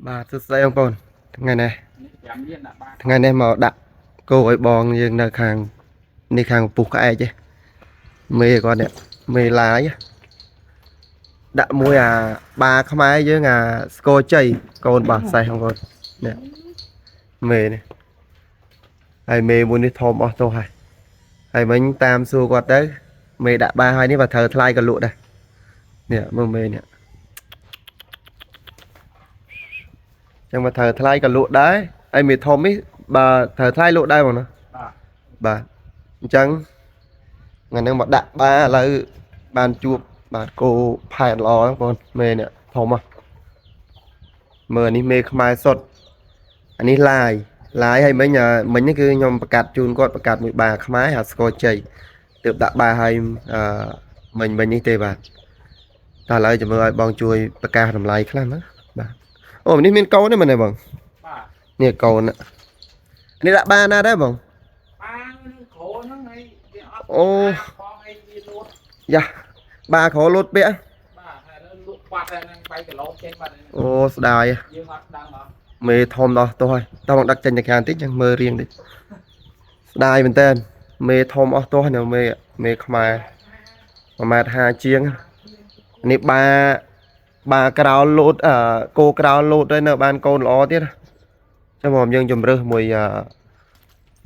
បាទសួស្តីបងប្អូនថ្ងៃនេះ នេះ5លានដាក់បាន ថ្ងៃនេះមកដាក់គោឲ្យបងយើងនៅខាងនេះខាងពុះក្អែកឯងមេគាត់នេះមេឡាយដាក់មួយអាបាខ្មែរយើងអាស្គរជ័យកូនបាសេះបងប្អូននេះមេនេះហើយមេមួយនេះធំអស់ទោះហើយហើយមិញតាមសួរគាត់ទៅមេដាក់បាហើយនេះបើត្រូវថ្លៃក៏លក់ដែរនេះមើលមេនេះចឹងបើត្រូវថ្លៃក៏លក់ដែរហើយមេធំនេះបើត្រូវថ្លៃលក់ដែរបងណា បាទ បាទអញ្ចឹងថ្ងៃហ្នឹងមកដាក់បាឥឡូវបានជួបបាទគោផែនល្អហ្នឹងបងមេនេះធំហ៎មើលអានេះមេខ្មែរសុទ្ធអានេះឡាយឡាយហើយមិញអាមិញនេះគឺខ្ញុំប្រកាសជូនគាត់ប្រកាសមួយបាខ្មែរអាស្គរជ័យទើបដាក់បាឲ្យអឺមិញមិញនេះទេបាទតែឥឡូវចាំមើលឲ្យបងជួយប្រកាសតម្លៃខ្លះមើលបាទអូនេះមានកូនទេមែនទេបង បាទ នេះកូននេះដាក់បាណាដែរបង បានគ្រូហ្នឹងហើយវាអត់ អូ ផងអីវាលួត យ៉ាបាក្រលូតពាក់ បាទហើយលក់បាត់ហើយហ្នឹង3គីឡូចេញបាត់ហើយ អូស្ដាយ យើងអត់ដឹងអត់ មេធំដល់ទោះហើយតោះបងដឹកចេញទៅខាងតិចចឹងមើលរៀងតិចស្ដាយមែនតើមេធំអស់ទោះនៅមេមេខ្មែរ1ម៉ែត្រ50ជាងនេះបាបាក្រោលលូតអឺគោក្រោលលូតហើយនៅបានកូនល្អទៀតចាំមកយើងជំរើសមួយអឺ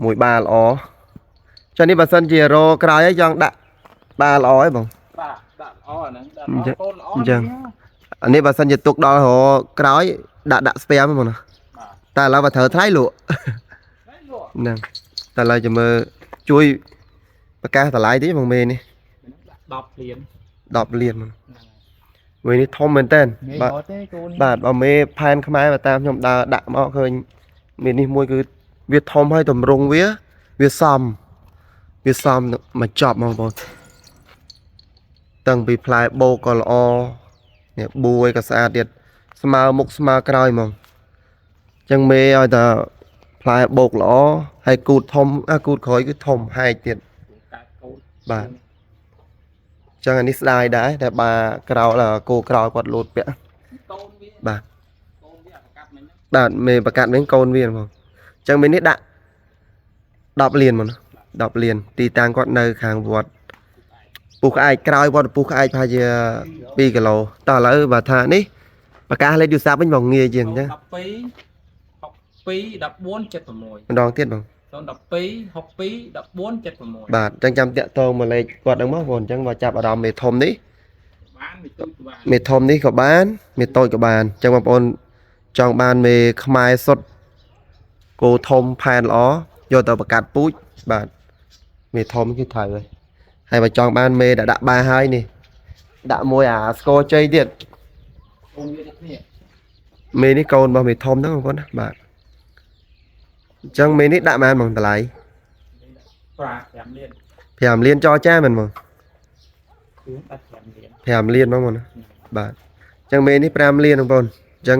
មួយបាល្អចានេះបើសិនជារក្រោយហើយចង់ដាក់បាល្អហើយបង បាទដាក់ល្អអាហ្នឹងដាក់ល្អកូនល្អ អញ្ចឹង អានេះបើសិនជាទុកដល់រក្រោយដាក់ដាក់ស្ពែមហ្មងណា បាទ តែឥឡូវបើត្រូវថ្លៃលក់ ហើយលក់ ហ្នឹងតែឥឡូវចាំមើលជួយប្រកាសតម្លៃតិចបងមេនេះ ដាក់10លាន 10លានហ្មង ហ្នឹង មេនេះធំមែនតើ ហើយ បាទ ងាយរត់ទេកូននេះ បាទបើមេផែនខ្មែរបើតាមខ្ញុំដើរដាក់មកឃើញមេនេះមួយគឺវាធំហើយតម្រង់វាវាសមវាសមមកចប់ហ្មងបងតាំងពីផ្លែបោកក៏ល្អនេះបួយក៏ស្អាតទៀតស្មើមុខស្មើក្រោយហ្មងអញ្ចឹងមេឲ្យតែផ្លែបោកល្អហើយគូតធំអាគូតក្រោយគឺធំហែកទៀត កើតកូន បាទអញ្ចឹងអានេះស្ដាយដែរតែបាក្រោលគោក្រោយគាត់លោតពាក់ កូនវា បាទ កូនវាប្រកាសមិញហ្នឹង បាទមេប្រកាសវិញកូនវាហ្មងអញ្ចឹងមេនេះដាក់10លានហ្មងណា10លានទីតាំងគាត់នៅខាងវត្តពុះក្អែកក្រោយវត្តពុះក្អែកប្រហែលជា2គីឡូតោះឥឡូវបើថានេះប្រកាសលេខទូរស័ព្ទវិញបងងាយជាងអញ្ចឹង 12 62 14 76 ម្ដងទៀតបង 012 62 14 76 បាទអញ្ចឹងចាំតាក់ទងមកលេខគាត់ហ្នឹងមកបងអញ្ចឹងបើចាប់អារម្មណ៍មេធំនេះ បានវាទូចបាន មេធំនេះក៏បានមេតូចក៏បានអញ្ចឹងបងប្អូនចង់បានមេខ្មែរសុទ្ធគោធំផែនល្អយកទៅប្រកាត់ពូជបាទមេធំគឺត្រូវហើយហើយបើចង់បានមេដែលដាក់បាហើយនេះដាក់មួយអាស្គរជ័យទៀត កូនវាដូចគ្នា មេនេះកូនរបស់មេធំហ្នឹងបងប្អូនណាបាទអញ្ចឹងមេនេះដាក់បានហ្មងតម្លៃ ប្រា5លាន 5លានចរចាមែនហ្មង គឺដាក់5លាន 5លានហ្មងបងណាបាទអញ្ចឹងមេនេះ5លានបងប្អូនអញ្ចឹង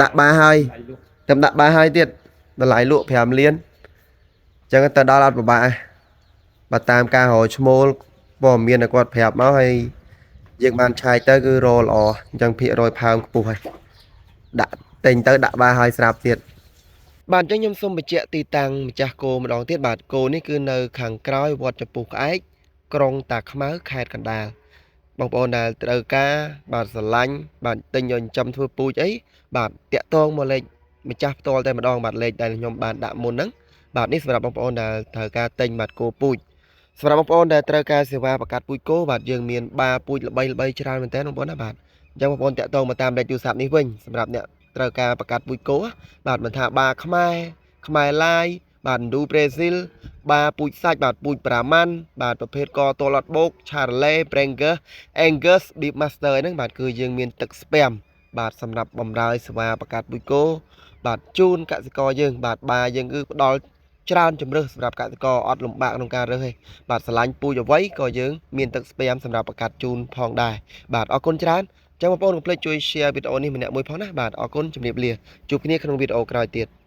ដាក់បាហើយ ដៃលក់ តែដាក់បាហើយទៀតតម្លៃលក់5លានអញ្ចឹងទៅដល់អត់ពិបាកទេបើតាមការរកឈ្មោលព័ត៌មានដែលគាត់ប្រាប់មកហើយយើងបានឆែកទៅគឺរកល្អអញ្ចឹងភាគរយផើមខ្ពស់ហើយដាក់ទិញទៅដាក់បាហើយស្រាប់ទៀតបាទអញ្ចឹងខ្ញុំសូមបញ្ជាក់ទីតាំងម្ចាស់គោម្ដងទៀតបាទគោនេះគឺនៅខាងក្រោយវត្តចំពុះក្អែកក្រុងតាខ្មៅខេត្តកណ្ដាលបងប្អូនដែលត្រូវការបាទស្រឡាញ់បាទទិញយកចិញ្ចឹមធ្វើពូជអីបាទតាក់ទងមកលេខ ម្ចាស់ផ្ទាល់តែម្ដងបាទលេខដែលខ្ញុំបានដាក់មុនហ្នឹងបាទនេះសម្រាប់បងប្អូនដែលត្រូវការទិញបាទគោពូជសម្រាប់បងប្អូនដែលត្រូវការសេវាបង្កាត់ពូជគោបាទយើងមានបាពូជល្បីល្បីច្រើនមែនទែនបងប្អូនណាបាទអញ្ចឹងបងប្អូនតាក់ទងមកតាមលេខទូរស័ព្ទនេះវិញសម្រាប់អ្នកត្រូវការបង្កាត់ពូជគោបាទមិនថាបាខ្មែរខ្មែរឡាយបាទឥណ្ឌូប្រេស៊ីលបាពូជសាច់បាទពូជប្រាម៉ាន់បាទប្រភេទកតលអត់បោកឆារឡេ Brangus Angus Beef Master ហ្នឹងបាទគឺយើងមានទឹកស្ពែមបាទសម្រាប់បំរើសេវាបង្កាត់ពូជគោ បាទជូនកសិករយើងបាទបាយើងគឺផ្ដល់ច្រើនជំរើសសម្រាប់កសិករអត់លំបាកក្នុងការរើសទេបាទស្រឡាញ់ពូជអ្វីក៏យើងមានទឹកស្ពែមសម្រាប់បង្កាត់ជូនផងដែរបាទអរគុណច្រើនចឹងបងប្អូនកុំភ្លេចជួយ share វីដេអូនេះម្នាក់មួយផងណាបាទអរគុណជំរាបលាជួបគ្នាក្នុងវីដេអូក្រោយទៀត។